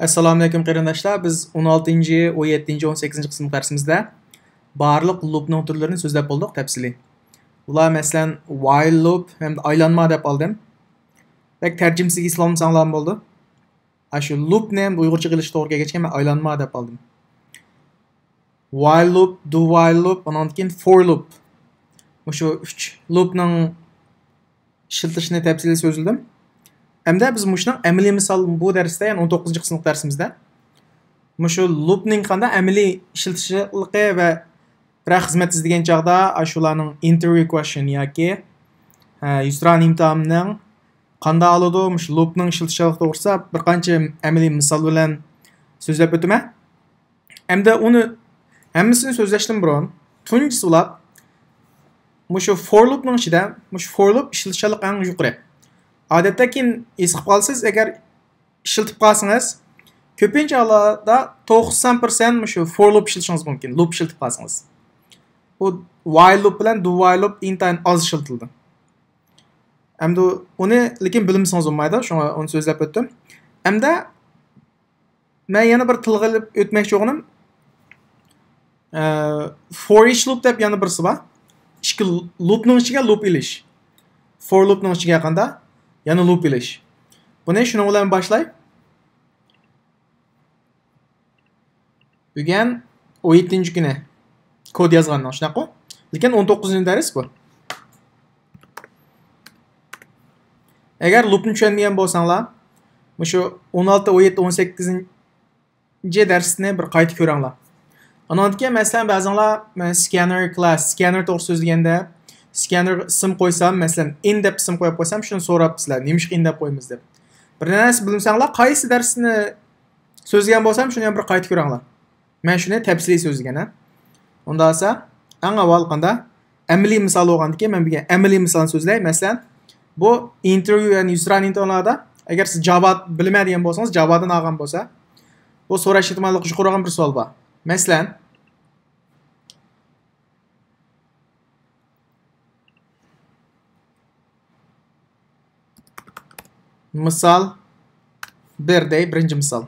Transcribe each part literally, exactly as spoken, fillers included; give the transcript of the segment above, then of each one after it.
ئەسسالامۇئەلەيكۇم قېرىنداشلار، بىز ئون ئالتىنچى، ئون يەتتىنچى، ئون سەككىزىنچى قىسىم دەرسىمىزدە بارلىق لۇپنىڭ تۈرلىرىنى سۆزلەپ بولدۇق تەپسىلىي. ئۇلار مەسىلەن، ۋايل لۇپ ھەمدە ئايلانما دەپ ئالدىم. بەك تەرجىمىسىگە ئېسىلالمىساڭلارمۇ بولىدۇ. ئاشۇ لۇپنى ئۇيغۇرچە قىلىشقا توغرا كەلگەچكە مەن ئايلانما دەپ ئالدىم. ۋايل لۇپ، دۇ ۋايل لۇپ، ئۇنىڭدىن كېيىن فور لۇپ. مۇشۇ ئۈچ لۇپنىڭ ئىشلىتىلىشىنى تەپسىلىي سۆزلىدىم. ئەمدى بىز مۇشۇنىڭ ئەمەلىي مىسال بۇ دەرستە، يەنى ئون توققۇزىنچى قىسىملىق دەرسىمىزدە مۇشۇ لۇپنىڭ قانداق ئەمەلىي ئىشلىتىشلىقى ۋە بىرەر خىزمەت ئىزدىگەن چاغدا ئاشۇلارنىڭ ئىنتېرۋيۇ كويشن ياكى، ھە، يۈزتۇرا ئىمتىھاننىڭ قانداق ئالىدۇ، مۇشۇ لۇپنىڭ ئىشلىتىشلىقى توغرىسىدا بىر قانچە ئەمەلىي مىسال بىلەن سۆزلەپ ئۆتىمەن. ئەمدى ئۇنى ھەممىسىنى سۆزلەشتىن بۇرۇن، تۇنجىسى بولۇپ، مۇشۇ فور لۇپنىڭ ئىچىدە مۇشۇ فور لۇپ ئىشلىتىشچانلىق ئەڭ يۇقىرى. ئادەتتە كېيىن ھېس قىلىپ قالىسىز، ئەگەر ئىشلىتىپ قالسىڭىز، كۆپىنچە ھاللاردا توقسان پىرسەنت مۇشۇ فور لۇپ ئىشلىتىشىڭىز مۇمكىن، لۇپ ئىشلىتىپ قالسىڭىز. بۇ ۋايل لۇپ بىلەن دۇ ۋايل لۇپ ئىنتايىن ئاز ئىشلىتىلىدۇ. ئەمدى ئۇنى لېكىن بىلمىسىڭىز بولمايدۇ، شۇڭا ئۇنى سۆزلەپ ئۆتتۈم. ئەمدى مەن يەنە بىر تىلغا ئېلىپ ئۆتمەكچى بولغىنىم، ئە، فور ئىچ لۇپ دەپ يەنە بىرسى بار. ئىككى لۇپنىڭ ئىچىگە لۇپ ئېلىش. فور لۇپنىڭ ئىچىگە قاندا يەنە لۇپ ئېلىش. بۇنى شۇنىڭ بىلەن باشلاي. بۈگۈن ئون يەتتىنچى كۈنى كود يازغاننىڭ، شۇنداققۇ؟ لېكىن ئون توققۇزىنچى دەرس بۇ. ئەگەر لۇپنى چۈشەنمىگەن بولساڭلار، مۇشۇ ئون ئالتە، ئون يەتتە، ئون سەككىزىنچى دەرسنى بىر قايتا كۆرۈڭلار. ئانىڭدىن كېيىن، مەسىلەن، بەزىڭلار، مەن سكاننېر كلاس، سكاننېر توغرىسىدا سۆزلىگەندە، سكاننېرغا ئىسىم قويسام، مەسىلەن، ئىن دەپ ئىسىم قويۇپ قويسام، شۇنى سوراپسىلەر، نېمىشقا ئىن دەپ قويىمىز دەپ. بىر نەرسە بىلمىسەڭلار، قايسى دەرسنى سۆزلىگەن بولسام، شۇنى يەنە بىر قايتا كۆرۈڭلار. مەن شۇنى تەپسىلىي سۆزلىگەن، ھە. ئۇنداق بولسا، ئەڭ ئاۋۋال قانداق ئەمەلىي مىسال بولغاندىكىن، مەن بۈگۈن ئەمەلىي مىسالنى سۆزلەي. مەسىلەن، بۇ ئىنتېرۋيۇ، يەنى يۈزتۇرا ئىمتىھانلاردا، ئەگەر سىز جاۋا بىلىمەن دېگەن بولسىڭىز، جاۋادىن ئالغان بولسا، بۇ سوراش ئېھتىماللىقى يۇقىرىغان بىر سوئال بار. مەسىلەن، مىسال بىر دەي، بىرىنچى مىسال.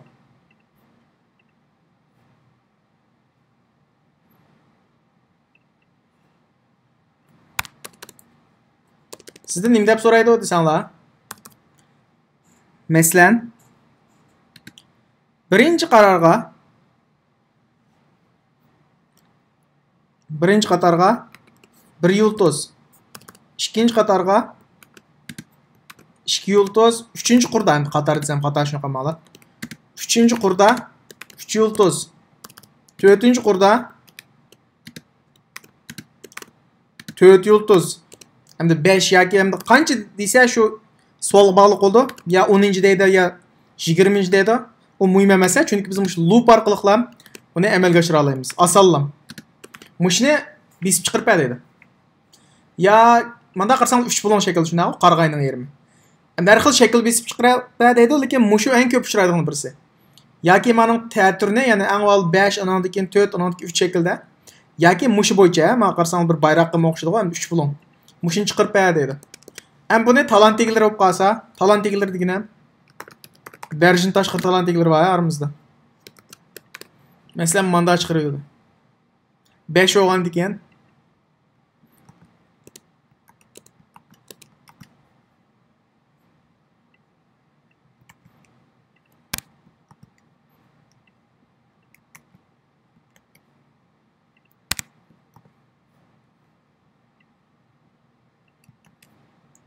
سىزدىن نېمە دەپ سورايدۇ دېسەڭلار، مەسىلەن، بىرىنچى قاتارغا، بىرىنچى قاتارغا بىر يۇلتۇز، ئىككىنچى قاتارغا ئىككى يۇلتۇز، ئۈچىنچى قۇردا، ئەمدى قاتار دېسەم خاتا، شۇنى قىلماڭلار. ئۈچىنچى قۇردا ئۈچ يۇلتۇز، تۆتىنچى قۇردا تۆت يۇلتۇز. ئەمدى بەش ياكى ئەمدى قانچە دېسە شۇ سوئالغا باغلىق بولىدۇ. يا ئونىنچى دەيدۇ، يا يىگىرمىنچى دەيدۇ. ئۇ مۇھىم ئەمەس، چۈنكى بىز مۇشۇ لۇپ ئارقىلىقلا ئۇنى ئەمەلگە ئاشۇرالايمىز. ئاسانلا. مۇشۇنى بېسىپ چىقىرىپ بەر دەيدۇ. يا مانداق قارىساڭ ئۈچ بۇلۇڭ شەكىل، شۇنداققۇ؟ قارىغاينىڭ يېرىمى. ئەمدى ھەر خىل شەكىل بېسىپ چىقىرىپ بەر دەيدۇ، لېكىن مۇشۇ ئەڭ كۆپ ئۇچرايدىغان بىرسى. ياكى مانىڭ تەتۈرىنى، يەنى ئەڭ ئاۋۋال بەش، ئاناندىن كېيىن تۆت، ئاناندىن كېيىن ئۈچ شەكىلدە. ياكى مۇشۇ بويىچە، ھە، ماڭا قارىساڭ بىر بايراققىمۇ ئوخشىدىغۇ، ئەمدى ئۈچ بۇلۇڭ. مۇشۇنى چىقىرىپ بەر دەيدۇ. ئەمدى بۇنى تالانت ئىگىلىرى بولۇپ قالسا، تالانت ئىگىلىرى دېگىنەم دەرىجىدىن تاشقىرى تالانت ئىگىلىرى بار، ھە، ئارىمىزدا. مەسىلەن، ماندا چىقىرىۋېرىدۇ. بەش بولغاندىكىن.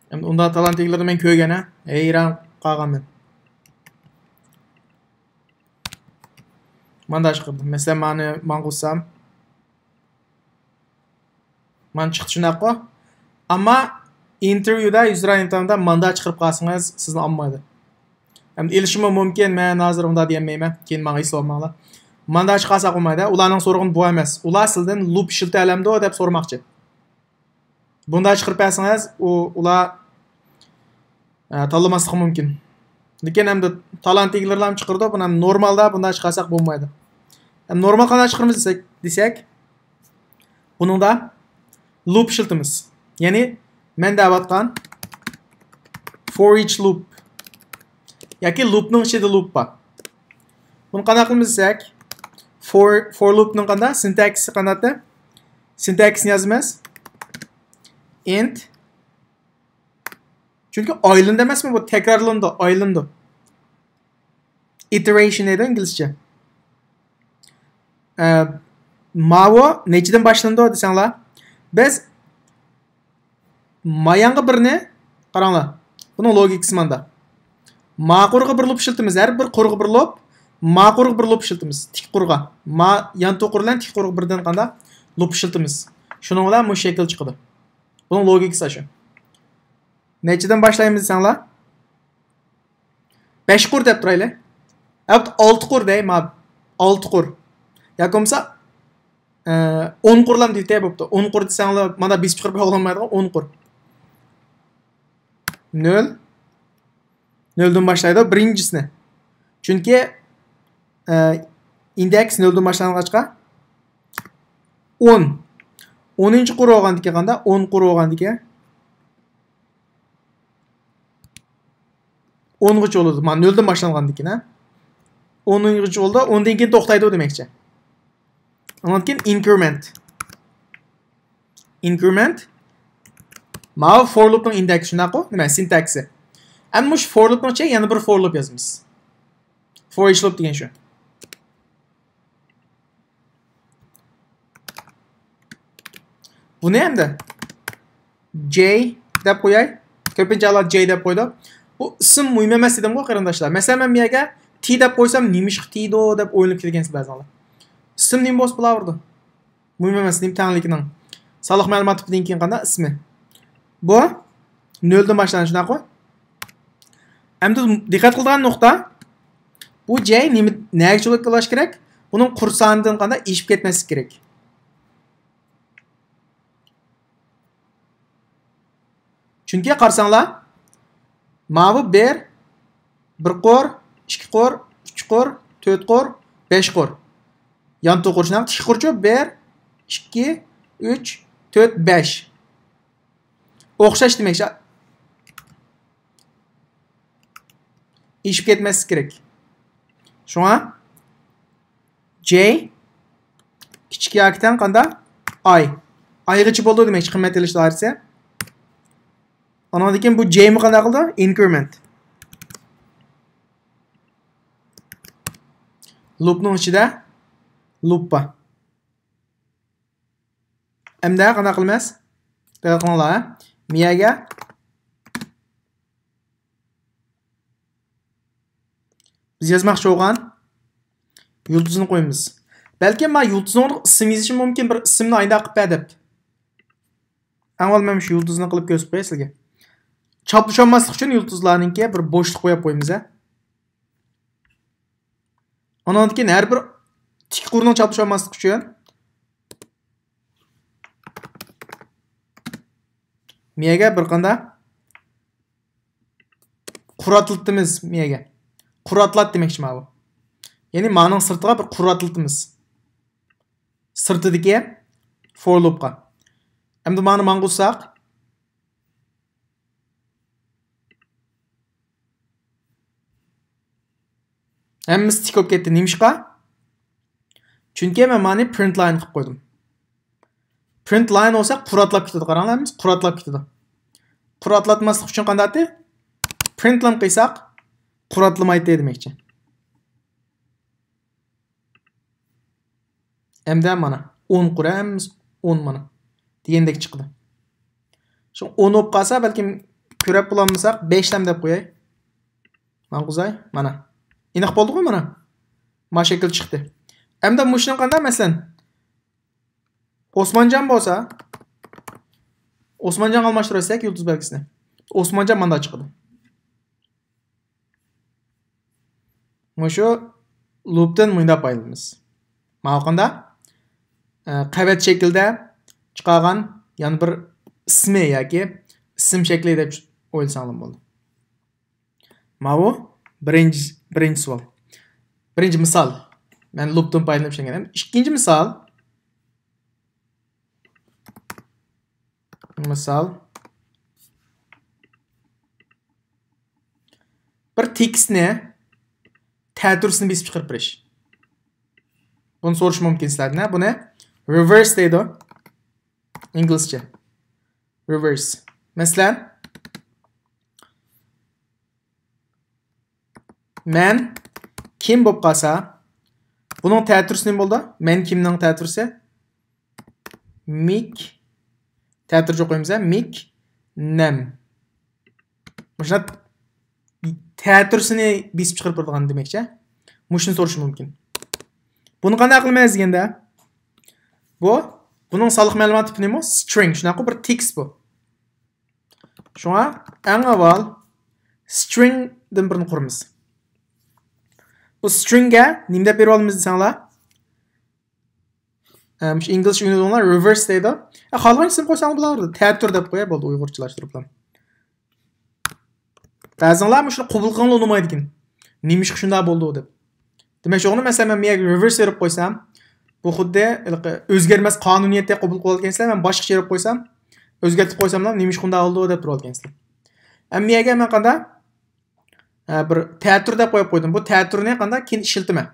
ئەمدى ئۇنداق تالانت ئىگىلىرىنى مەن كۆرگەن، ھە؟ ھەيران قالغانمەن. مانداق چىقىدۇ. مەسىلەن، مانى ماڭغۇزسام. مانا چىقتى، شۇنداققۇ؟ ئەمما ئىنتېرۋيۇدا، يۈزتۇرا ئىمتىھاندا مانداق چىقىرىپ قالسىڭىز، سىزنى ئالمايدۇ. ئەمدى ئېلىشىمۇ مۇمكىن، مەن ھازىر ئۇنداق دېيەلمەيمەن، كېيىن ماڭا ھېسابلىماڭلار. مانداق چىقارساق بولمايدۇ، ئۇلارنىڭ سورىغىنى بۇ ئەمەس. ئۇلار سىزدىن لۇپ ئىشلىتەلەمدۇ دەپ سورىماقچى. بۇنداق چىقىرىپ بەرسىڭىز، ئۇ، ئۇلار، ئە، تاللىماسلىقى مۇمكىن. لېكىن ئەمدى تالانت ئىگىلىرىلەرمۇ چىقىرىدۇ، بۇنى ھەم نورمالدا بۇنداق چىقارساق بولمايدۇ. ھەم نورمال قانداق چىقىرىمىز دېسەك، دېسەك، بۇنىڭدا لۇپ ئىشلىتىمىز. يەنى مەن دەۋاتقان for each loop ياكى لۇپنىڭ ئىچىدە لۇپ بار. بۇنى قانداق قىلىمىز دېسەك، for for loop نىڭ قانداق سىنتاكسىسى قانداقتى؟ سىنتاكسىسىنى يازىمىز. Int. چۈنكى ئايلىنىدۇ ئەمەسمۇ، بۇ تەكرارلىنىدۇ، ئايلىنىدۇ. Iteration دەيدۇ ئىنگلىزچە. ئە، ماۋۇ نەچچىدىن باشلىنىدۇ دېسەڭلار، بىز مايانغا بىرنى، قاراڭلار، بۇنىڭ لوگىكىسى ماندا. ما قۇرغا بىر لوپ ئىشلىتىمىز، ھەر بىر قۇرغا بىر لوپ، ما قۇرغا بىر لوپ ئىشلىتىمىز، تىك قۇرغا. ما يانتۇ قۇر بىلەن تىك قۇرغا بىردىن قانداق لوپ ئىشلىتىمىز. شۇنىڭ بىلەن مۇشۇ شەكىل چىقىدۇ. بۇنىڭ لوگىكىسى شۇ. نەچچىدىن باشلايمىز دېسەڭلار؟ بەش قۇر دەپ تۇرايلى. ئەبت ئالتە قۇر دەي، ما ئالتە قۇر. ياكى بولمىسا، ئە، ئون قۇرلام دېيىتەي بوپتۇ. ئون قۇر دېسەڭلار، مانا بېسىپ چىقىرىپ بولالمايدىغان ئون قۇر. نۆل. نۆلدىن باشلايدۇ بىرىنچىسىنى. چۈنكى، ئە، ئىندېكس نۆلدىن باشلانغاچقا، ئون. ئونىنچى قۇر بولغاندىكىن قاندا؟ ئون قۇر بولغاندىكىن. ئونغىچە بولىدۇ. مانا نۆلدىن باشلانغاندىكىن، ھە؟ ئونغىچە بولىدۇ. ئوندىن كېيىن توختايدۇ دېمەكچى. ئاندىن كېيىن increment. Increment. ماۋۇ for loop نىڭ ئىندېكسى شۇنداققۇ؟ نېمە؟ سىنتاكسى. ئەمدى مۇشۇ for loop نىڭ ئىچىگە يەنە بىر for loop يازىمىز. For each loop دېگەن شۇ. بۇنى ئەمدى J دەپ قوياي. كۆپىنچە ئادەم J دەپ قويىدۇ. بۇ ئىسىم مۇھىم ئەمەس دېدىمغۇ، قېرىنداشلار. مەسىلەن، مەن بۇ يەرگە T دەپ قويسام، نېمىشقا T دو دەپ ئويلىنىپ كەتكەنسىز بەزىلەر. ئىسىم نېمە بولسا بولاۋېرىدۇ. مۇھىم ئەمەس، نېمە تەڭلىكىنىڭ. سانلىق مەلۇمات تىپىدىن كېيىن قانداق؟ ئىسمى. بۇ نۆلدىن باشلانغان، شۇنداققۇ؟ ئەمدى دىققەت قىلىدىغان نۇقتا، بۇ J نېمە، نەگە چولۇق بولۇش كېرەك؟ بۇنىڭ قۇر سانىدىن قانداق ئېشىپ كەتمەسلىك كېرەك. چۈنكى قارىساڭلار، ماۋۇ بىر، بىر قۇر، ئىككى قۇر، ئۈچ قۇر، تۆت قۇر، بەش قۇر. يانتۇ قۇر شۇنداق، تىك قۇرچۇ بىر، ئىككى، ئۈچ، تۆت، بەش. ئوخشاش دېمەكچى. ئېشىپ كەتمەسلىك كېرەك. شۇڭا J كىچىك ياكى تەڭ قاندا؟ I. I غىچە بولىدۇ دېمەكچى، قىممەت ئېلىش دائىرىسى. ئانىڭدىن كېيىن بۇ J مۇ قانداق قىلىدۇ؟ Increment. لوپنىڭ ئىچىدە لوپ بار. ئەمدى قانداق قىلىمىز؟ دىققەت قىلىڭلار. مىيەگە بىز يازماقچى بولغان يۇلتۇزنى قويىمىز. بەلكىم ما يۇلتۇزنىڭ ئورنىغا ئىسىم يېزىشىم مۇمكىن، بىر ئىسىمنى ئاينداق قىلىپ بەر دەپ. ئەڭ ئاۋۋال مەن شۇ يۇلتۇزنى قىلىپ كۆرسىتىپ قوياي سىلەرگە. چاپلىشالماسلىق ئۈچۈن يۇلتۇزلارنىڭكى بىر بوشلۇق قويۇپ قويىمىز ھە. ئانىڭدىن كېيىن ھەر بىر تىك قۇرنىڭ چاپلىشالماسلىقى ئۈچۈن مىيەگە بىر قانداق قۇر ئاتلىتىمىز مىيەگە. قۇر ئاتلات دېمەكچى ماۋۇ. يەنى مانىڭ سىرتىغا بىر قۇر ئاتلىتىمىز. سىرتىدىكى for لوپقا. ئەمدى مانى ماڭغۇزساق، ھەممىسى تىك بولۇپ كەتتى. نېمىشقا؟ چۈنكى مەن مانى پرىنت لاين قىلىپ قويدۇم. پرىنت لاين بولسا قۇر ئاتلاپ كېتىدۇ. قاراڭلار، ھەممىسى قۇر ئاتلاپ كېتىدۇ. قۇر ئاتلاتماسلىق ئۈچۈن قانداقتى؟ پرىنت لام قىلساق، قۇر ئاتلىمايتتى دېمەكچى. ئەمدى مانا ئون قۇر، ھەممىسى ئون مانا دېگەندەك چىقىدۇ. شۇ ئون بولۇپ قالسا، بەلكىم كۆرۈپ بولالمىساق، بەش لام دەپ قوياي. ماڭغۇزاي، مانا. ئېنىق بولدىغۇ مانا؟ ما شەكىل چىقتى. ئەمدى مۇشۇنىڭ قانداق، مەسىلەن، ئوسمانجان بولسا، ئوسمانجانغا ئالماشتۇرۇۋەتسەك يۇلتۇز بەلگىسىنى. ئوسمانجان مانداق چىقىدۇ. مۇشۇ لوپتىن مۇنداق پايدىلىنىمىز. ماۋۇ قانداق؟ ئە، قەۋەت شەكلىدە چىقارغان يەنە بىر ئىسمى ياكى ئىسىم شەكلى دەپ ئويلىساڭلار بولىدۇ. ماۋۇ بىرىنچى، بىرىنچى سوئال. بىرىنچى مىسال. مەن لوپتىن پايدىلىنىپ ئىشلەنگەن. ئىككىنچى مىسال. مىسال. بىر تېكىستنى تەتۈرىسىنى بېسىپ چىقىرىپ بېرىش. بۇنى سورىشى مۇمكىن سىلەردىن، ھە؟ بۇنى reverse دەيدۇ. ئىنگلىزچە. Reverse. مەسىلەن، مەن كىم بولۇپ قالسا، بۇنىڭ تەتۈرىسى نېمە بولىدۇ؟ مەن كىمنىڭ تەتۈرىسى؟ مىك. تەتۈرىچە ئوقۇيمىز، ھە؟ مىك نەم. مۇشۇنداق تەتۈرىسىنى بېسىپ چىقىرىپ بېرىدىغان دېمەكچى. مۇشۇنى سورىشى مۇمكىن. بۇنى قانداق قىلىمىز دېگەندە، بۇ، بۇنىڭ سانلىق مەلۇمات تىپى نېمە؟ String. شۇنداققۇ، بىر تېكىست بۇ. شۇڭا ئەڭ ئاۋۋال string دىن بىرنى قۇرىمىز. بۇ string گە نېمە دەپ بېرىۋالىمىز دېسەڭلار، ئە، مۇشۇ ئىنگلىزچە ئۆگىنىدىغانلار reverse دەيدۇ. ئە، خالىغان ئىسىم قويساڭلار بولىدۇ. تەتۈر دەپ قوياي، بولدى، ئۇيغۇرچىلاشتۇرۇپلا. بەزىڭلار مۇشۇنى قوبۇل قىلغىلى ئۇنىمايدىكەن. نېمىشقا شۇنداق بولدى دەپ. دېمەكچى بولغىنىم، مەسىلەن، مەن بۇ يەرگە reverse بېرىپ قويسام، بۇ خۇددى ھېلىقى ئۆزگەرمەس قانۇنىيەتتەك قوبۇل قىلىۋالغانسىلەر، مەن باشقىچە بېرىپ قويسام، ئۆزگەرتىپ قويساملا، نېمىشقا ئۇنداق بولدى دەپ تۇرۇۋالغانسىلەر. ئەمما بۇ يەرگە مەن قانداق، ھە، بىر تەتۈر دەپ قويۇپ قويدۇم. بۇ تەتۈرنى قانداق كېيىن ئىشلىتىمەن.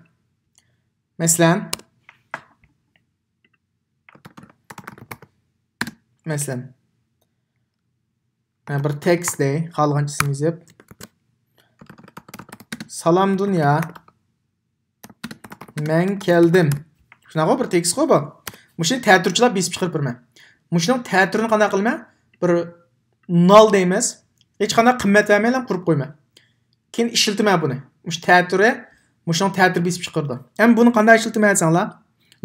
مەسىلەن، مەسىلەن، ھە، بىر تېكىست دەي، خالىغانچە ئىسىم يېزىپ. سالام دۇنيا، مەن كەلدىم. شۇنداققۇ، بىر تېكىستقۇ بۇ. مۇشۇنى تەتۈرچىلەپ بېسىپ چىقىرىپ بېرىمەن. مۇشۇنىڭ تەتۈرىنى قانداق قىلىمەن؟ بىر null دەيمىز. ھېچقانداق قىممەت بەرمەيلا قۇرۇپ قويىمەن. كېيىن ئىشلىتىمەن بۇنى. مۇشۇ تەتۈرى، مۇشۇنىڭ تەتۈرى بېسىپ چىقىرىدۇ. ئەمما بۇنى قانداق ئىشلىتىمەن دېسەڭلار،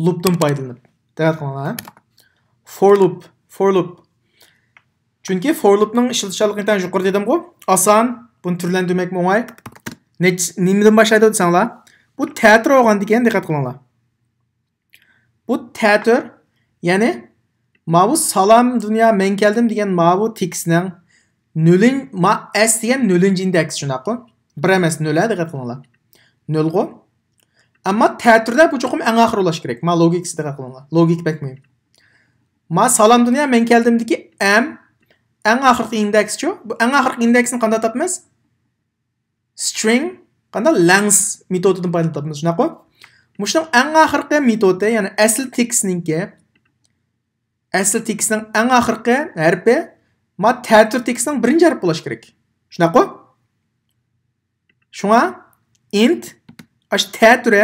لۇپتىن پايدىلىنىپ. دىققەت قىلىڭلار. For loop، for loop. چۈنكى for loopنىڭ ئىشلىتىشچانلىقى ئىنتايىن يۇقىرى دېدىمغۇ. ئاسان، بۇنى تۈرلەندۈرمەكمۇ ئوڭاي. نەچ-، نېمىدىن باشلايدۇ دېسەڭلار، بۇ تەتۈر بولغاندىكىن دىققەت قىلىڭلار. بۇ تەتۈر، يەنى ماۋۇ سالام دۇنيا مەن كەلدىم دېگەن ماۋۇ تېكىستنىڭ نۆلىن-، ما ئەس دېگەن نۆلىنچى ئىندېكس شۇنداققۇ؟ بىر ئەمەس، نۆل، ھە، دىققەت قىلىڭلار. نۆلغۇ. ئەمما تەتۈردە بۇ چوقۇم ئەڭ ئاخىرى بولۇش كېرەك. ما لوگىكىسى دىققەت قىلىڭلار. لوگىكا بەك مۇھىم. ما سالام دۇنيا مەن كەلدىمدىكى ئەم ئەڭ ئاخىرقى ئىندېكسچۇ؟ بۇ ئەڭ ئاخىرقى ئىندېكسنى قانداق تاپىمىز؟ String، قانداق؟ Length مېتودىدىن پايدىلىنىپ تاپىمىز، شۇنداققۇ؟ مۇشۇنىڭ ئەڭ ئاخىرقى مېتودى، يەنى ئەسلى تېكىستنىڭكى، ئەسلى تېكىستنىڭ ئەڭ ئاخىرقى ھەرپى، ما تەتۈر تېكىستنىڭ بىرىنچى ھەرپى بولۇش كېرەك. شۇنداققۇ؟ شۇڭا int، ئاشۇ تەتۈرى،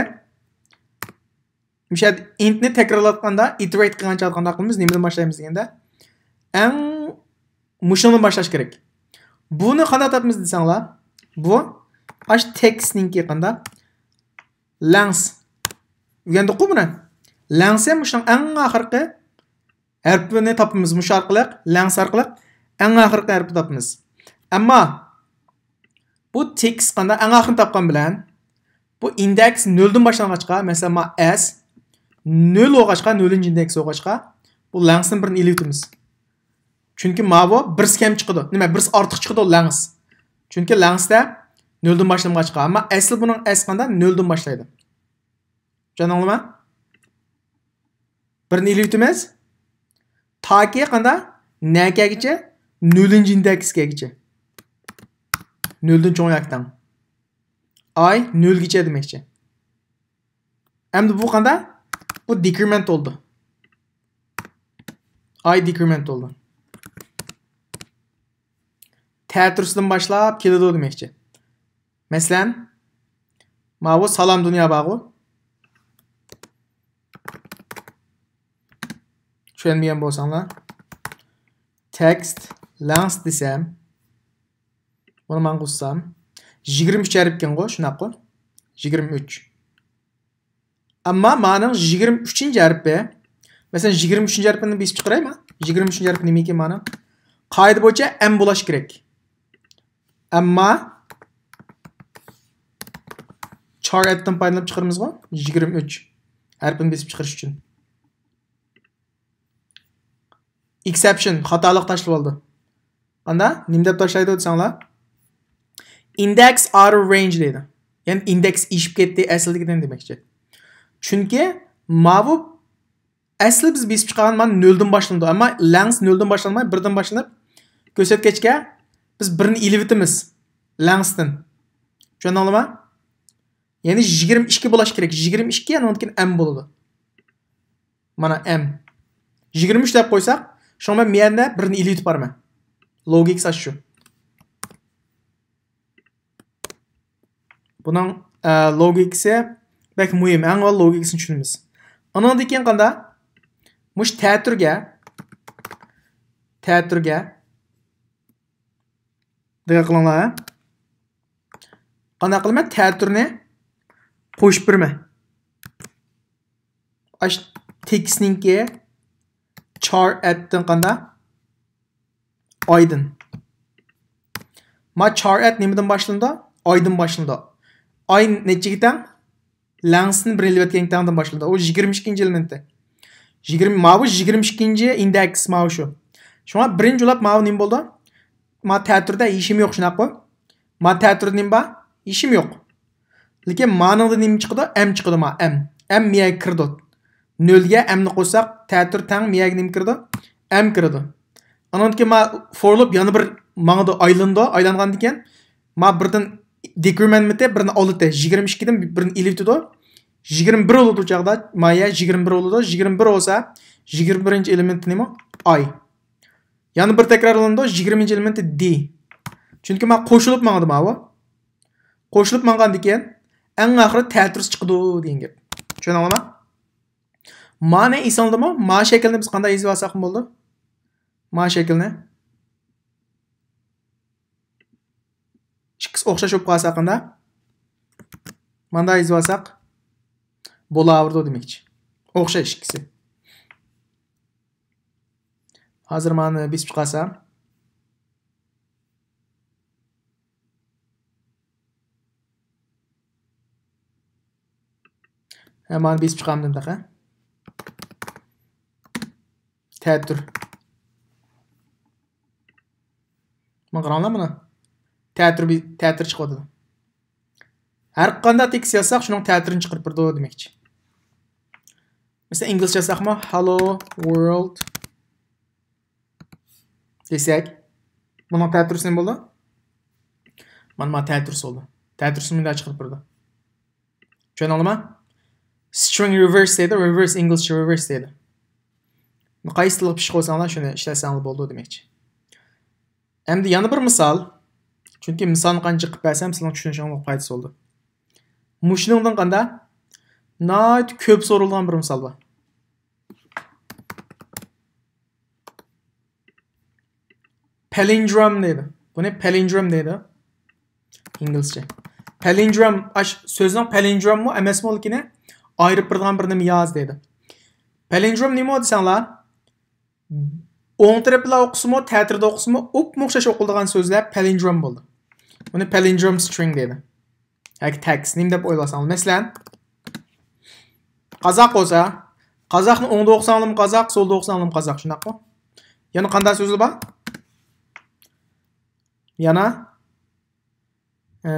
مۇشۇ يەردە intنى تەكرارلاتقاندا، iterate قىلغان چاغدا قانداق قىلىمىز، نېمىدىن باشلايمىز دېگەندە، ئەڭ مۇشۇنىڭدىن باشلاش كېرەك. بۇنى قانداق تاپىمىز دېسەڭلار، بۇ ئاشۇ تېكىستنىڭكى قانداق؟ Length. ئۆگەندۇققۇ بۇنى؟ Length ھەم مۇشۇنىڭ ئەڭ ئاخىرقى ھەرپىنى تاپىمىز مۇشۇ ئارقىلىق، length ئارقىلىق ئەڭ ئاخىرقى ھەرپىنى تاپىمىز. ئەمما بۇ تېكىست قانداق؟ ئەڭ ئاخىرىنى تاپقان بىلەن بۇ ئىندېكس نۆلدىن باشلانغاچقا، مەسىلەن، ما ئەس نۆل بولغاچقا، نۆلىنچى ئىندېكس بولغاچقا، بۇ lengthنى بىرنى ئېلىۋېتىمىز. چۈنكى ماۋۇ بىرسى كەم چىقىدۇ. نېمە، بىرسى ئارتۇق چىقىدۇ length. چۈنكى lengthدە نۆلدىن باشلانغاچقا، ئەمما ئەسلى بۇنىڭ ئەس قانداق؟ نۆلدىن باشلايدۇ. چۈشەندىڭلارمۇ؟ بىرنى ئېلىۋېتىمىز. تاكى قانداق؟ نەگىچە؟ نۆلىنچى ئىندېكسكىچە. نۆلدىن چوڭ ياكى تەڭ. ئاي نۆلگىچە دېمەكچى. ئەمدى بۇ قانداق؟ بۇ decrement بولدى. ئاي decrement بولدى. تەتۈرىسىدىن باشلاپ كېلىدۇ دېمەكچى. مەسىلەن، ماۋۇ سالام دۇنيا بارغۇ. چۈشەنمىگەن بولساڭلار. Text length دېسەم، بۇنى ماڭا قوشسام، يىگىرمە ئۈچ ھەرپكەنغۇ، شۇنداققۇ؟ يىگىرمە ئۈچ. ئەمما مانىڭ يىگىرمە ئۈچىنچى ھەرپى، مەسىلەن، يىگىرمە ئۈچىنچى ھەرپىنى بېسىپ چىقىرايمۇ؟ يىگىرمە ئۈچىنچى ھەرپى نېمىكىن مانىڭ؟ قائىدە بويىچە ئەم بولاش كېرەك. ئەمما char addدىن پايدىلىنىپ چىقىرىمىزغۇ؟ يىگىرمە ئۈچ ھەرپىنى بېسىپ چىقىرىش ئۈچۈن. Exception، خاتالىق تاشلىۋالدى. قانداق؟ نېمە دەپ تاشلايدۇ دېسەڭلار؟ Index out of range دەيدۇ. يەنى ئىندېكس ئېشىپ كەتتى ئەسلىدىكىدىن دېمەكچى. چۈنكى ماۋۇ ئەسلى بىز بېسىپ چىقارغان مانا نۆلدىن باشلىنىدۇ. ئەمما length نۆلدىن باشلانماي، بىردىن باشلىنىپ، كۆرسەتكەچكە بىز بىرنى ئېلىۋېتىمىز lengthتىن. چۈشەندىڭلارمۇ؟ يەنى يىگىرمە ئىككى بولاش كېرەك. يىگىرمە ئىككى ئاندىن كېيىن ئەم بولىدۇ. مانا ئەم. يىگىرمە ئۈچ دەپ قويساق، شۇڭا مەن بۇ يەردە بىرنى ئېلىۋېتىپ بارىمەن. لوگىكىسى شۇ. بۇنىڭ، ئە، لوگىكىسى بەك مۇھىم. ئەڭ ئاۋۋال لوگىكىسىنى چۈشىنىمىز. ئانىڭدىن كېيىن قانداق؟ مۇشۇ تەتۈرگە، تەتۈرگە دىققەت قىلىڭلار. قانداق قىلىمەن؟ تەتۈرنى قوشۇپ بېرىمەن. ئاش تېكىستنىڭكى char at تىن قانداق؟ ئايدىن. ما char at نېمىدىن باشلىنىدۇ؟ ئايدىن باشلىنىدۇ. ئاي نەچچىگە تەڭ؟ لەڭزىسىنى بىر ئېلىۋەتكەنگە تەڭدىن باشلىنىدۇ. ئۇ يىگىرمە ئىككىنچى ئېلېمېنتى. يىگىرمە، ماۋۇ يىگىرمە ئىككىنچى ئىندېكس ماۋۇ شۇ. شۇڭا بىرىنچى ئۇلاپ ماۋۇ نېمە بولىدۇ؟ ما تەتۈردە ھېچنېمە يوق، شۇنداققۇ؟ ما تەتۈردە نېمە بار؟ ھېچنېمە يوق. لېكىن مانىڭدا نېمە چىقىدۇ؟ ئەم چىقىدۇ ما، ئەم. ئەم مىيەگە كىرىدۇ. نۆلگە ئەمنى قوشساق، تەتۈر تەڭ مىيەگە نېمە كىرىدۇ؟ ئەم كىرىدۇ. ئانىڭدىن كېيىن ما for loop يەنە بىر ماڭىدۇ، ئايلىنىدۇ. ئايلانغاندىن كېيىن ما بىردىن دېكرېمېنت مېتى بىرنى ئالىدۇ. يىگىرمە ئىككىدىن بىرنى ئېلىۋېتىدۇ. يىگىرمە بىر بولىدۇ چاغدا، ما يە يىگىرمە بىر بولىدۇ. يىگىرمە بىر بولسا، يىگىرمە بىرىنچى ئېلېمېنتى نېمە؟ ئاي. يەنە بىر تەكرارلىنىدۇ، يىگىرمىنچى ئېلېمېنتى دى. چۈنكى ما قوشۇلۇپ ماڭىدۇ ماۋۇ. قوشۇلۇپ ماڭغاندىن كېيىن، ئەڭ ئاخىرى تەتۈرسى چىقىدۇ دېگەن گەپ. چۈشەندىڭلارمۇ؟ مانى ئېسىڭلىدىمۇ؟ ما شەكىلنى بىز قانداق يېزىۋالساقمۇ بولىدۇ؟ ما شەكىلنى. ئىككىسى ئوخشاش بولۇپ قالسا قانداق؟ مانداق يېزىۋالساق بولاۋېرىدۇ دېمەكچى. ئوخشاش ئىككىسى. ھازىر مانى بېسىپ چىقارسام. ھە، مانى بېسىپ چىقارمىدىم تېخى. تەتۈر. مانا قاراڭلار مانا. تەتۈر بى-، تەتۈر چىقىۋاتىدۇ. ھەر قانداق تېكىست يازساق، شۇنىڭ تەتۈرىنى چىقىرىپ بېرىدۇ دېمەكچى. مەسىلەن، ئىنگلىزچە يازساقمۇ، "Hello world" دېسەك، بۇنىڭ تەتۈرىسى نېمە بولىدۇ؟ مانا، مانا تەتۈرىسى بولىدۇ. تەتۈرىسىنى مۇنداق چىقىرىپ بېرىدۇ. چۈشەندىڭلارمۇ؟ String reverse دەيدۇ، reverse، ئىنگلىزچە reverse دەيدۇ. قايسى تىلغا پىششىق بولساڭلار، شۇنى ئىشلەتسەڭلار بولىدۇ دېمەكچى. ئەمدى يەنە بىر مىسال. چۈنكى مىسالنى قانچە جىق قىلىپ بەرسەم، سىلەرنىڭ چۈشىنىشىڭلارغا پايدىسى بولىدۇ. مۇشۇنىڭدىن قانداق؟ ناھايىتى كۆپ سورىلىدىغان بىر مىسال بار. پالىندروم دەيدۇ. بۇنى پالىندروم دەيدۇ. ئىنگلىزچە. پالىندروم، ئاش، سۆزنىڭ پالىندروممۇ ئەمەسمۇ، لېكىن ئايرىپ بېرىدىغان بىر نېمە ياز دەيدۇ. پالىندروم نېمە دېسەڭلار، ئوڭ تەرەپلەر ئوقۇسىمۇ، تەتۈردە ئوقۇسىمۇ، ئوپمۇ ئوخشاش ئوقۇلىدىغان سۆزلەر پالىندروم بولىدۇ. بۇنى پالىندروم سترىڭ دەيدۇ. ياكى تېكىست، نېمە دەپ ئويلىساڭلار. مەسىلەن، قازاق بولسا، قازاقنى ئوڭدا ئوقۇساڭلارمۇ قازاق، سولدا ئوقۇساڭلارمۇ قازاق، شۇنداقمۇ؟ يەنە قانداق سۆزلەر بار؟ يەنە، ئە،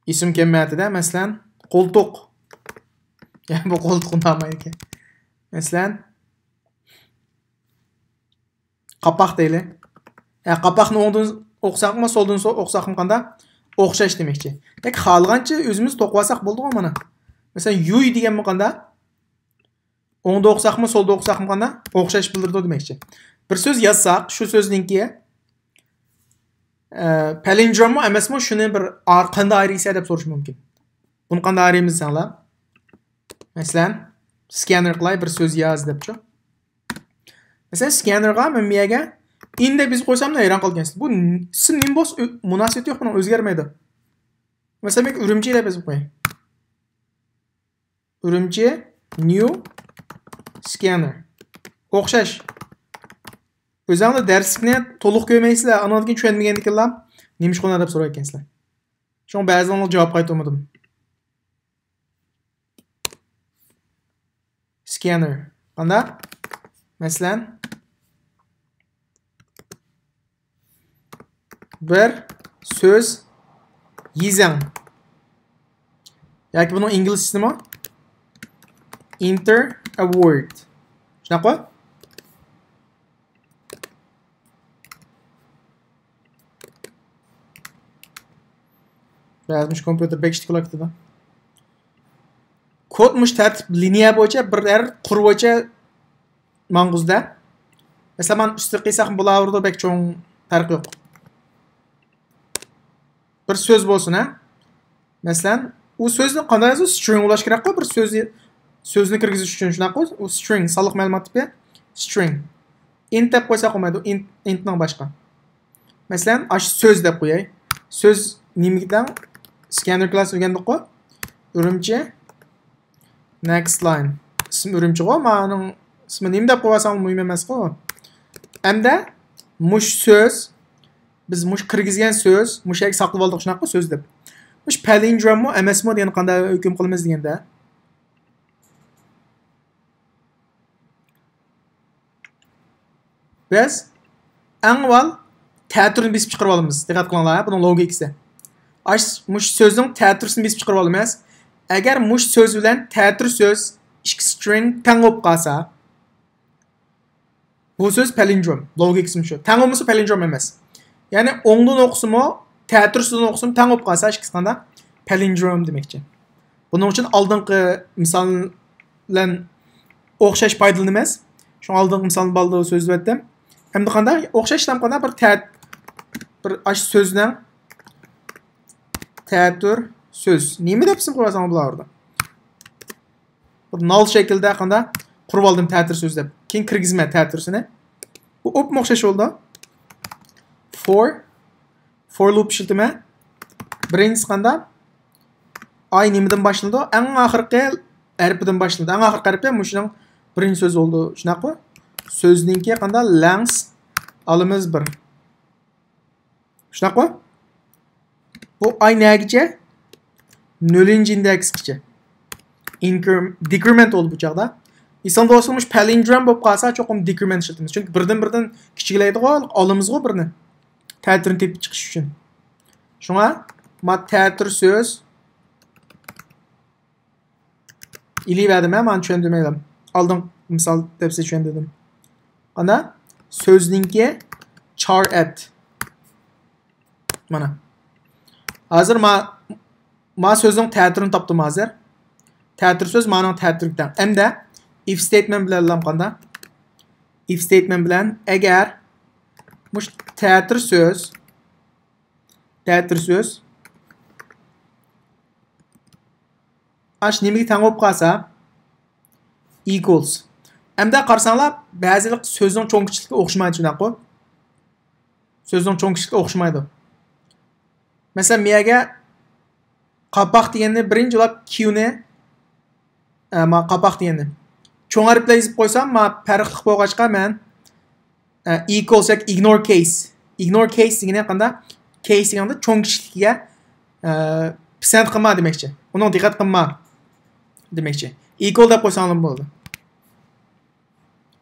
ئېسىم كەلمەيۋاتىدۇ، مەسىلەن، قولتۇق. يا، بۇ قولتۇق ئۇندىمايدىكەن. مەسىلەن، قاپاق دەيلى. ھە، قاپاقنى ئوڭدىن ئوقۇساقمۇ، سولدىن سو-، ئوقۇساقمۇ قانداق؟ ئوخشاش دېمەكچى. ياكى خالىغانچە ئۆزىمىز توقۇۋالساق بولىدىغۇ مانا. مەسىلەن، يۇي دېگەنمۇ قانداق؟ ئوڭدا ئوقۇساقمۇ، سولدا ئوقۇساقمۇ قانداق؟ ئوخشاش بىلدۈرىدۇ دېمەكچى. بىر سۆز يازساق، شۇ سۆزنىڭكى، ئە، پالىندروممۇ ئەمەسمۇ، شۇنى بىر ئا-، قانداق ئايرىيسەن دەپ سورىشى مۇمكىن. بۇنى قانداق ئايرىيمىز دېسەڭلار؟ مەسىلەن، سكانېر قىلاي، بىر سۆز ياز دەپچۇ. مەسىلەن، سكانېرغا مەن بۇ يەرگە ئىن دەپ يېزىپ قويسام، ھەيران قالىدىكەنسىز. بۇ ن-، ئىسىم نېمە بولسا، ئۆ-، مۇناسىۋىتى يوق، بۇنىڭ ئۆزگەرمەيدۇ. مەسىلەن، مەن ئۈرۈمچى دەپ يېزىپ قوياي. ئۈرۈمچى، نيۇ، سكانېر. ئوخشاش. ئۆزۈڭلار دەرسلىكنى تولۇق كۆرمەيسىلەر، ئانىڭدىن كېيىن چۈشەنمىگەندىكىنلا، نېمىشقا ئۇنداق دەپ سورايدىكەنسىلەر. شۇڭا بەزىلەرگە جاۋاب قايتۇرمىدىم. سكانېر. قانداق؟ مەسىلەن، بىر سۆز يېزىڭ. ياكى بۇنىڭ ئىنگلىزچىسى نېمە؟ Enter a word. شۇنداققۇ؟ بەزى مۇشۇ كومپيۇتېر بەك ئىشتىكىلا كېتىدۇ. كود مۇشۇ تەرتىپ لىنىيە بويىچە، بىر ھەر قۇر بويىچە ماڭغۇزدە. مەسىلەن، مانا ئۈستىگە قىلساق بولاۋېرىدۇ، بەك چوڭ پەرق يوق. بىر سۆز بولسۇن، ھە. مەسىلەن، ئۇ سۆزنى قانداق يازىدۇ؟ سترىڭ بولۇش كېرەكقۇ، بىر سۆزنى، سۆزنى كىرگۈزۈش ئۈچۈن، شۇنداققۇ؟ ئۇ سترىڭ، سانلىق مەلۇمات تىپى، سترىڭ. ئىنت دەپ قويساق بولمايدۇ، ئىنت، ئىنتنىڭ باشقا. مەسىلەن، ئاشۇ سۆز دەپ قوياي. سۆز نېمىگە تەڭ؟ سكاننېر كلاس ئۆگەندۇققۇ؟ ئۈرۈمچى. نېكىست لاين. ئىسمى ئۈرۈمچىغۇ، مانىڭ ئىسمى نېمە دەپ قويۇۋالساڭ مۇھىم ئەمەسقۇ. ئەمدى مۇش سۆز، بىز مۇش كىرگۈزگەن سۆز، مۇش يەرگە ساقلىۋالدۇق، شۇنداققۇ، سۆز دەپ. مۇش پالىندروممۇ ئەمەسمۇ دېگەننى قانداق ھۆكۈم قىلىمىز دېگەندە. بىز ئەڭ ئاۋۋال تەتۈرنى بېسىپ چىقىرىۋالىمىز. دىققەت قىلىڭلار، بۇنىڭ لوگىكىسى. ئاش-، مۇشۇ سۆزنىڭ تەتۈرىسىنى بېسىپ چىقىرىۋالىمىز. ئەگەر مۇشۇ سۆز بىلەن تەتۈر سۆز ئىككى سترىڭ تەڭ بولۇپ قالسا، بۇ سۆز پالىندروم. لوگىكىسى مۇشۇ. تەڭ بولمىسا پالىندروم ئەمەس. يەنى ئوڭدىن ئوقۇسىمۇ، تەتۈر سۆزدىن ئوقۇسىمۇ تەڭ بولۇپ قالسا، ئىككىسى قانداق؟ پالىندروم دېمەكچى. بۇنىڭ ئۈچۈن ئالدىنقى مىسال بىلەن ئوخشاش پايدىلىنىمىز. شۇڭا ئالدىنقى مىسالنى بالدۇر سۆزلىۋەتتىم. ئەمدى قانداق؟ ئوخشاش دەپ قانداق؟ بىر تەت-، بىر ئاشۇ سۆزنىڭ تەتۈر سۆز. نېمە دەپ ئىسىم قويۇۋالساڭ بولاۋېرىدۇ. بىر نال شەكلىدە قانداق؟ قۇرۇۋالدىم تەتۈر سۆز دەپ. كېيىن كىرگۈزمە تەتۈرسىنى. بۇ ئوپمۇ ئوخشاش بولىدۇ. فور. فور لوپ ئىشلىتىمەن. بىرىنچىسى قانداق؟ ئاي نېمىدىن باشلىنىدۇ؟ ئەڭ ئاخىرقى ھەرپىدىن باشلىنىدۇ. ئەڭ ئاخىرقى ھەرپى مۇشۇنىڭ بىرىنچى سۆزى بولىدۇ. شۇنداققۇ؟ سۆزنىڭكى قانداق؟ لەڭس ئالىمىز بىر. شۇنداققۇ؟ بۇ ئاي نەگىچە؟ نۆلىنچى ئىندېكسقىچە. ئىنكرىم-، دېكرېمېنت بولىدۇ بۇ چاغدا. ئېسىڭدە بولسا، مۇشۇ پالىندروم بولۇپ قالسا، چوقۇم دېكرېمېنت ئىشلىتىمىز. چۈنكى بىردىن-بىردىن كىچىكلەيدىغۇ، ئالىمىزغۇ بىرنى. تەتۈرنى تېپىپ چىقىش ئۈچۈن. شۇڭا، ما تەتۈر سۆز ئېلىۋەردىم، ھە، مانا چۈشەندۈرمەيلى. ئالدىن مىسال دەپسە چۈشەندۈردۈم. قانداق؟ سۆزنىڭكى چار ئەت. مانا. ھازىر ما، ما سۆزنىڭ تەتۈرىنى تاپتىم ھازىر. تەتۈر سۆز مانىڭ تەتۈرىگە تەڭ. ئەمدى ئىف ستېيتمېنت بىلەن قانداق؟ ئىف ستېيتمېنت بىلەن ئەگەر مۇش تەتۈر سۆز، تەتۈر سۆز ئاش نېمىگە تەڭ بولۇپ قالسا، equals. ئەمدى قارىساڭلار، بەزىلىك سۆزنىڭ چوڭ كىچىكلىكى ئوخشىمايدۇ، شۇنداققۇ؟ سۆزنىڭ چوڭ كىچىكلىكى ئوخشىمايدۇ. مەسىلەن، مېيەگە قاپاق دېگەننى بىرىنچى ئۇلاپ كيۇنى، ئە، ما قاپاق دېگەننى چوڭ ھەرپ بىلەن يېزىپ قويسام، ما پەرقلىق بولغاچقا مەن ئە، equals ياكى ignore case. Ignore case دېگىنى قانداق؟ Case دېگەندە چوڭ كىچىكلىكىگە، ئە، پىسەنت قىلما دېمەكچى. ئۇنىڭ دىققەت قىلما دېمەكچى. Equal دەپ قويساڭلارمۇ بولىدۇ.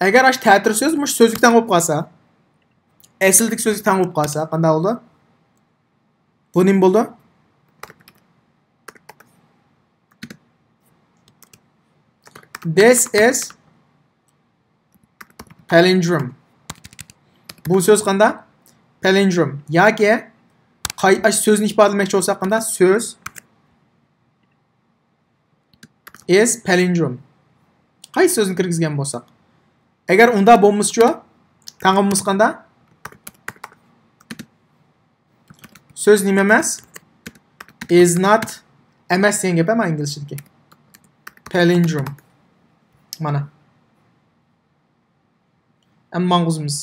ئەگەر ئاشۇ تەتۈر سۆز مۇشۇ سۆزگە تەڭ بولۇپ قالسا، ئەسلىدىكى سۆزگە تەڭ بولۇپ قالسا، قانداق بولىدۇ؟ بۇ نېمە بولىدۇ؟ This is palindrome. بۇ سۆز قانداق؟ Palindrome. ياكى قاي-، ئاشۇ سۆزنى ئىپادىلىمەكچى بولساق قانداق؟ سۆز is palindrome. قايسى سۆزنى كىرگۈزگەن بولساق. ئەگەر ئۇنداق بولمىسىچۇ؟ تەڭ بولمىسا قانداق؟ سۆز نېمە ئەمەس؟ Is not ئەمەس دېگەن گەپ ئەمما ئىنگلىزچىدىكى. Palindrome. مانا. ئەمما ماڭغۇزىمىز.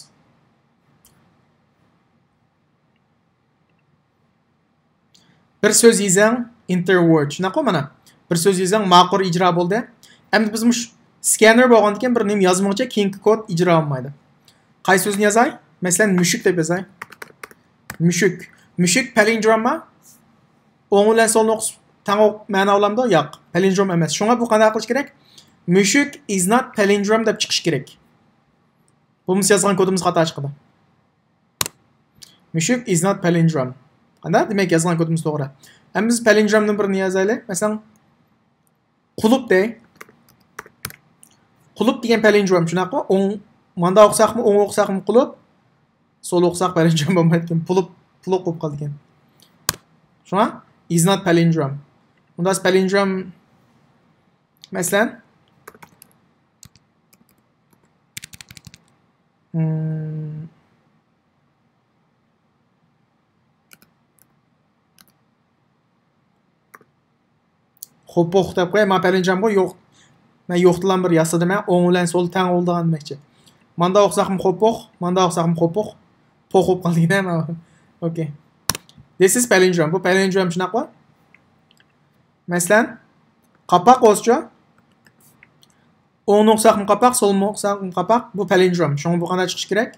بىر سۆز يېزىڭ، enter word. شۇنداققۇ مانا؟ بىر سۆز يېزىڭ، ماقۇر ئىجرا بولدى. ئەمدى بىز مۇش سكاننېر بولغاندىكىن بىر نېمە يازمىغۇچە كېيىنكى كود ئىجرا بولمايدۇ. قايسى سۆزنى يازاي؟ مەسىلەن، مۈشۈك دەپ يازاي. مۈشۈك. مۈشۈك پالىندرومما؟ ئوڭ بىلەن سولنى ئوقۇس تەڭ ئوق-، مەنە ئالامدۇ؟ ياق. پالىندروم ئەمەس. شۇڭا بۇ قانداق قىلىش كېرەك؟ مۈشۈك is not palindrome دەپ چىقىش كېرەك. بولمىسا يازغان كودىمىز خاتا چىقىدۇ. مۈشۈك is not palindrome. قانداق؟ دېمەك، يازغان كودىمىز توغرا. ئەمدى بىز پالىندرومدىن بىرنى يازايلى. مەسىلەن، قۇلۇپ دەي. قۇلۇپ دېگەن پالىندروم، شۇنداققۇ؟ ئوڭ، ماندا ئوقۇساقمۇ، ئوڭ ئوقۇساقمۇ قۇلۇپ، سول ئوقۇساق پالىندروم بولمايدىكەن. پۇلۇپ، پۇلۇق بولۇپ قالىدىكەن. شۇڭا Is not palindrome. ئۇندا palindrome، مەسىلەن، مم، خوپوخ دەپ قوياي، مانا palindrome غۇ، يوق. مەن يوقتىن بىر ياسىدىم، ھە، ئوڭ بىلەن سول تەڭ بولىدىغان دېمەكچى. ماندا ئوقۇساقمۇ خوپوخ، ماندا ئوقۇساقمۇ خوپوخ. پوخ بولۇپ قالدى يەنە. Okay. This is palindrome. بۇ palindrome شۇنداققۇ؟ مەسىلەن، قاپاق بولسىچۇ؟ ئوڭنى ئوقۇساقمۇ قاپاق، سولنى ئوقۇساقمۇ قاپاق. بۇ palindrome. شۇڭا بۇ قانداق چىقىشى كېرەك؟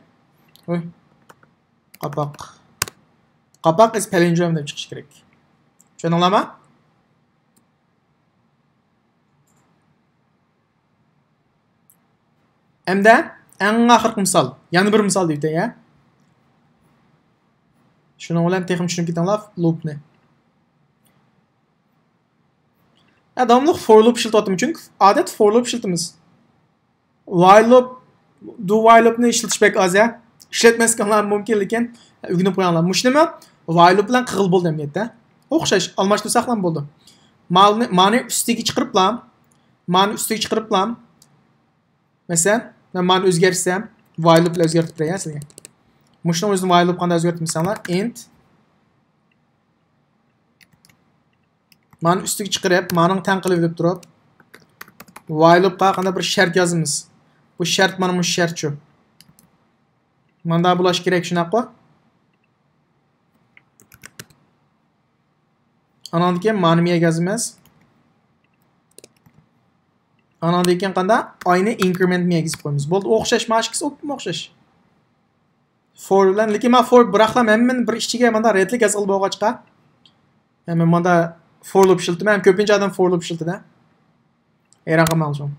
ۋوي. قاپاق. قاپاق is palindrome دەپ چىقىشى كېرەك. چۈشەندىڭلارمۇ؟ ئەمدى ئەڭ ئاخىرقى مىسال. يەنە بىر مىسال دېيىتەي، ھە؟ شۇنىڭ بىلەن تېخىمۇ چۈشىنىپ كېتىڭلار لوپنى. ھە، داۋاملىق for loop ئىشلىتىۋاتىمەن، چۈنكى ئادەتتە for loop ئىشلىتىمىز. While loop، do while loopنى ئىشلىتىش بەك ئاز، ھە. ئىشلەتمەسكەنلەر مۇمكىن، لېكىن ئۆگىنىپ قويۇڭلار. مۇشۇنىمۇ while loop بىلەن قىلغىلى بولىدۇ ئەمەلىيەتتە. ئوخشاش، ئالماشتۇرساقلا بولىدۇ. مانى، مانى ئۈستىگە چىقىرىپلا، مانى ئۈستىگە چىقىرىپلا، مەسىلەن، مەن مانى ئۆزگەرتسەم، while loop بىلەن ئۆزگەرتىپ بېرەي، ھە، سىزگە. مۇشۇنىڭ ئۆزىنى while loop قانداق ئۆزگەرتتىم دېسەڭلار، int مانى ئۈستىگە چىقىرىپ، مانىڭ تەڭ قىلىۋېلىپ تۇرۇپ، while loopقا قانداق بىر شەرت يازىمىز. بۇ شەرت مانا مۇشۇ شەرتچۇ. ماندا بولۇش كېرەك، شۇنداققۇ؟ ئاناندىن كېيىن مانى مىيەگە يازىمىز. ئاناندىن كېيىن قانداق؟ ئاينى increment مىيەگە يېزىپ قويىمىز. بولدى، ئوخشاش، مانا ئىككىسى ئوپپىمۇ ئوخشاش. For بىلەن، لېكىن مەن for بىراقلا ھەممىنى بىر ئىچىگە ماندا redلىك يازغىلى بولغاچقا، ھەممە ماندا for loop ئىشلىتىمەن، ھەم كۆپىنچە ئادەم for loop ئىشلىتىدۇ. ھەيران قالماڭلار.